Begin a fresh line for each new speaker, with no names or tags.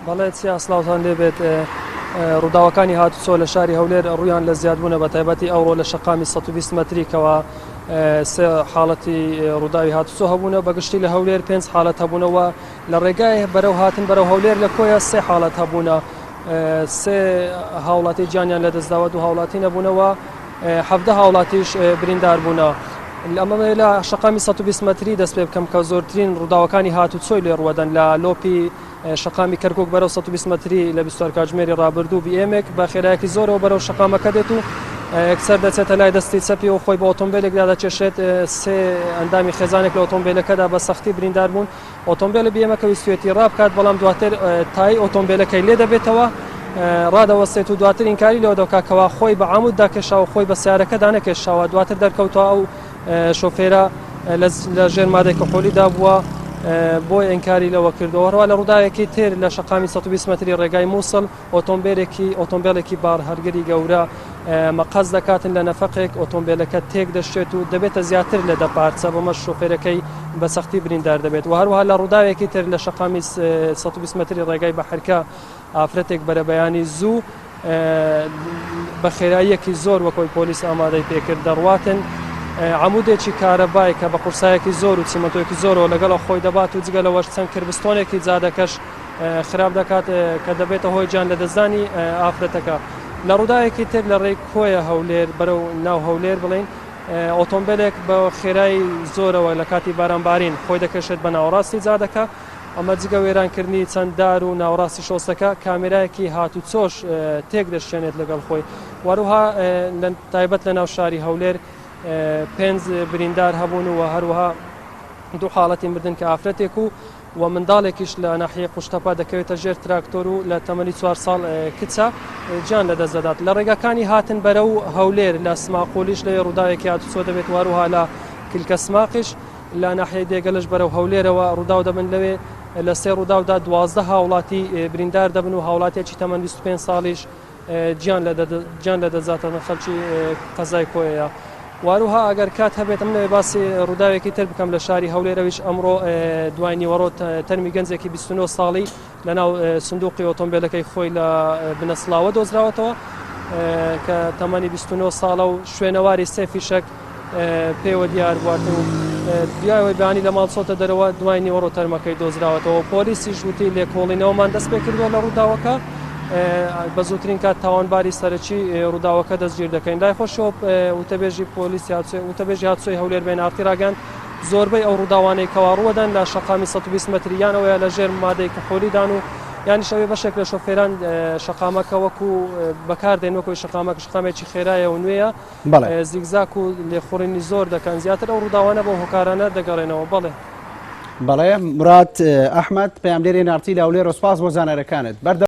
بەڵێ چیا سڵاوتان لێبێت ڕووداوەکانی هاتوچۆ لە شاری هەولێر ڕوویان لە زیادبوونە بە تایبەتی ئەوڕۆ لە شەقامی 120 مەتری کەوا سێ حاڵەتی ڕووداوی هاتوچۆ هەبوونە بەگشتی لە هەولێر پێنج حاڵەت هەبوونەوە لە ڕێگای بەرەو هاتن بەرەو هەولێر لە کۆیە سێ حاڵەت هەبوونە سێ هاوڵاتی گیانیان لەدەستداوە دوو هاوڵاتی نەبوونەوە حەڤدە هاوڵاتیش بریندار بوونە. ئەمە لە شەقامی 120 مەتری دەست پێ بکەم کە زۆرترین ڕووداوەکانی هاتوچۆی لێ ڕووەدەن لە لۆپی شەقامی کەرکک بەرەو 120 مەتری لە 24 کاتژمێری ڕابردوو بیئێمێک بە خێرایەکی زۆرەوە بەرەو شەقامەکە دێت و یەکسەر دەچێتە لای دەستی چەپی و خۆی بە ئۆتۆمبیلێکدا دەکێشێت سێ ئەندامی خێزانێک لە ئۆتۆمبیلەکەدا بە سەختی بریندار بوون ئۆتۆمبێلە بیئێمەکە ویستویەتی ڕابکات، بەڵام دواتر تای ئۆتۆمبێلەکەی لێ دەبێتەوە، ڕادەوەستێت و دواتر ئینکاری لەوە دەکات کەوا خۆی بە عاموددا کێشاوە و خۆی بە سەیارەکەدا نەکێشاوە، دواتر دەرکەوتووە ئەو شۆفێرە لە ژێر مادەی کحولیدا بووە بۆیە ئینکاری لەوە کردووە. هەروەها لە ڕووداوێکی تر لە شەقامی 120 مەتری ڕێگای مووسڵ ئۆتۆمبێلێکی ئۆتۆمبێلێکی بارهەڵگری گەورە مەقەست دەکاتن لە نەفەقێک ئۆتۆمبێلەکە تێک دەشێت و دەبێتە زیاتر لە دە پارچە بەمەش شۆفێرەکەی بە سەختی بریندار دەبێت و هەروەها لە ڕووداوێکی تر لە شەقامی 120 مەتری ڕێگای بەحرکە ئافرەتێک بەرەبەیانی زوو بە خێراییەکی زۆر وەکۆی پۆلیس ئامادەی پێکرد دەڕواتن عمودێکی کارەبای کە بە قورسایەکی زۆر و چیمەنتۆیەکی زۆرەوە لەگەڵ خۆی دەبات و جگە لەوەش چەند کربستۆنێکی جادەکەش خراپ دەکات کە دەبێتە هۆی گیان لەدەستدانی ئافرەتەکە. لە ڕووداوێکی تر لە ڕێی کۆیە هەولێر بەرەو ناو هەولێر بڵێین ئۆتۆمبێلێک بە خێرای زۆرەوە لە کاتی بارانبارین خۆی دەکێشێت بە ناوەڕاستی جادەکە ئەمە جگە وێرانکردنی چەند دار و ناوەڕاستی شۆستەکە کامێرایەکی هاتوچۆش تێک دەشێنێت لەگەڵ خۆی وەروها تایبەت لە ناو شاری هەولێر پێنج بریندار هەبوون و هەروەها دوو حاڵەتی مردن کە ئافرەتێک و و منداڵێکیش لە ناحیەی قوشتەپە دەکەوێتە ژێر تراکتۆر و لە تەمەنی چوار ساڵ کچە گیان لەدەست دەدات. لە ڕێگاکانی هاتن بەرەو هەولێر لە سماقولیش لەوێ ڕووداوێکی هاتوچۆ دەبێت و هەروەها لە کلکە سماقیش لە ناحیەی دێگەلەش بەرەو هەولێرەوە ڕووداو دەبن لەوێ لە سێ ڕووداودا 12 هاوڵاتی بریندار دەبن و هاوڵاتیەکی تەمەن 25 ساڵیش گیان لە دەستداتەن خەلکی قەزای کۆیەیە. واروها ئەگەر کات هەبێت من لەوێ باسی ڕووداوێکی تر بکەم لە شاری هەولێر ئەویش ئەمڕۆ دوای نیوەڕۆ تەرمی گەنجێکی 29 ساڵی لە ناو سندوقی ئۆتۆمبیلەکەی خۆی لە بنەسڵاوە دۆزراوەتەوە کە تەمەنی 29 ساڵە و شوێنەواری سێ فیشەک پێوە دیار بووات و دوای ئەوەی بەیانی لە ماڵ چۆتە دەرەوە دوای نیوەڕۆ تەرمەکەی دۆزراوەتەوە پۆلیسیش وتی لێکۆڵینەوەمان دەست پێ کردووە لە ڕووداوەکە بە زووترین کات تاوانباری سەرەکی ڕووداوەکە دەستگیر دەکەین لای خۆشەوە وتەبێژی پۆلیس وتەبێژی هاتوچۆی هەولێر بە ئێن ئاڕ تی ڕاگەیاند زۆربەی ئەو ڕووداوانەی کەوا ڕووەدەن لە شەقامی 120 مەتری یان ئەوەیە لە ژێر مادەی کحولیدان و یانیش ئەوێ بەشێک لە شۆفێران شەقامەکە وەکو بەکاردێن وەکو شەقامەکە شەقامێکی خێرایە و نوێیە
بەڵێ.
زیگزاک و لێخوڕینی زۆر دەکەن زیاتر ئەو ڕووداوانە بەو هۆکارانە دەگەڕێنەوە بەڵێ.
بەڵێ مراد ئەحمەد پەیامنێری ناڕتی لە هەولێرەوە سوپاس بۆ زانیاریەکانت. بەردەوام.